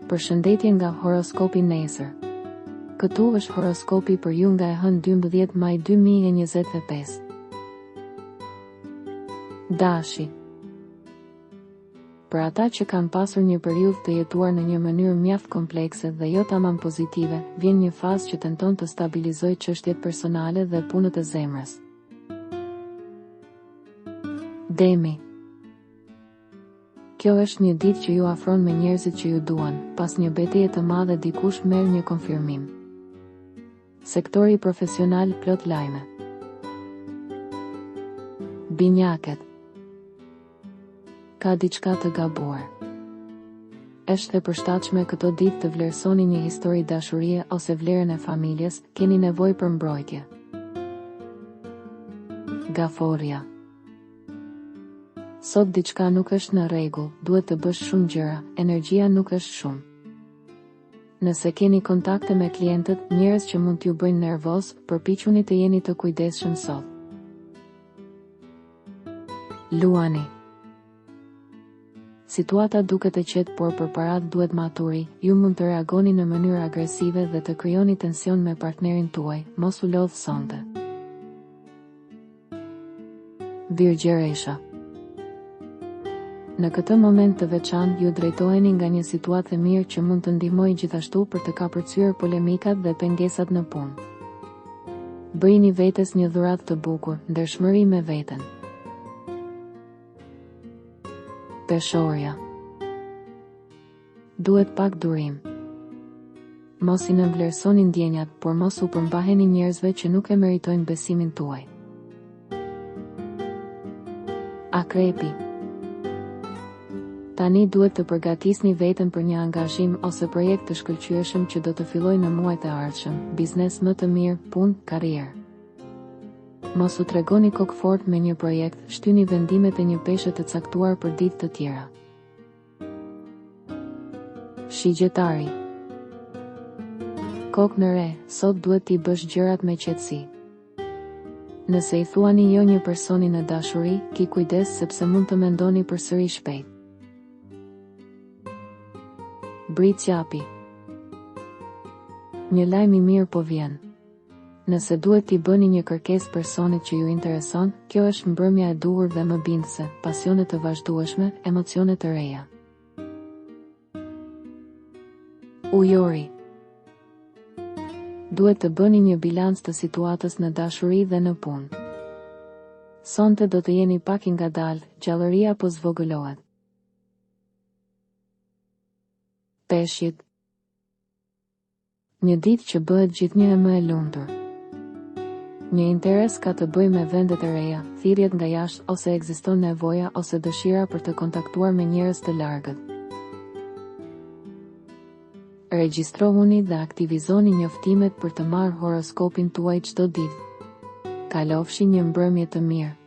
Përshëndetje nga horoskopi nesër. Këtu është horoskopi për ju nga e hënë 12 maj 2025. Dashi. Për ata që kanë pasur një periudhë të jetuar në një mënyrë mjaft komplekse dhe jo tamam pozitive, vjen një fazë që tenton të stabilizojë çështjet personale dhe punët e zemrës. Demi. Kjo është një ditë që ju afron me njerëzit që ju duan, pas një beteje të madhe dikush merr një konfirmim. Sektori profesional plot lajme. Binjaket. Ka diçka të gabuar. Është e përshtatshme këto ditë të vlerësoni një histori dashurie ose vlerën e familjes, keni nevojë për mbrojtje. Gaforrja. Sot diçka nuk është në rregull, duhet të bësh shumë gjëra, energjia nuk është shumë. Nëse keni kontakte me klientët, njerëz që mund t'ju bëjnë nervoz, përpiquni të jeni të kujdesshëm sot. Luani. Situata duket e qetë por për paratë duhet maturi, ju mund të reagoni në mënyrë agresive dhe të krijoni tension me partnerin tuaj, mos u lodh sonte. Virgjëresha. Në këtë moment të veçantë ju drejtoheni nga një situatë e mirë që mund të ndihmojë gjithashtu për të kapërcyer polemikat dhe pengesat në punë. Bëjini vetes një dhuratë të bukur, ndershmëri me veten. Peshorja. Duhet pak durim. Mos i nënvlerësoni ndjenjat, por mos u përmbaheni njerëzve që nuk e meritojnë besimin tuaj. Akrepi. Tani duhet të përgatisni veten për një angazhim ose projekt të shkëlqyeshëm që do të fillojë në muajt e ardhshëm, biznes më të mirë, punë, karrierë. Mos u tregoni kokëfortë me një projekt, shtyni vendimet e një peshe të caktuar për ditë të tjera. Shigjetari. Kokë në re, sot duhet t'i bësh gjërat me qetësi. Nëse i thuani jo një personi në dashuri, ki kujdes sepse mund të mendoni përsëri shpejt. Bricjapi. Një lajm i mirë po vjen. Nëse duhet t'i bëni një kërkesë personit që ju intereson, kjo është mbrëmja e duhur dhe më bindëse, pasione të vazhdueshme, emocione të reja. Ujori. Duhet të bëni një bilanc të situatës në dashuri dhe në punë. Sonte do të jeni pak i ngadaltë, gjallëria po zvogëlohet. Peshqit. Një ditë që bëhet gjithnjë e më e lumtur. Një interes ka të bëjë me vendet e reja, thirrjet nga jashtë ose ekziston nevoja ose dëshira për të kontaktuar me njerëz të largët. Regjistrohuni dhe aktivizoni njoftimet për të marrë horoskopin tuaj çdo ditë. Kalofshi një mbrëmje të mirë.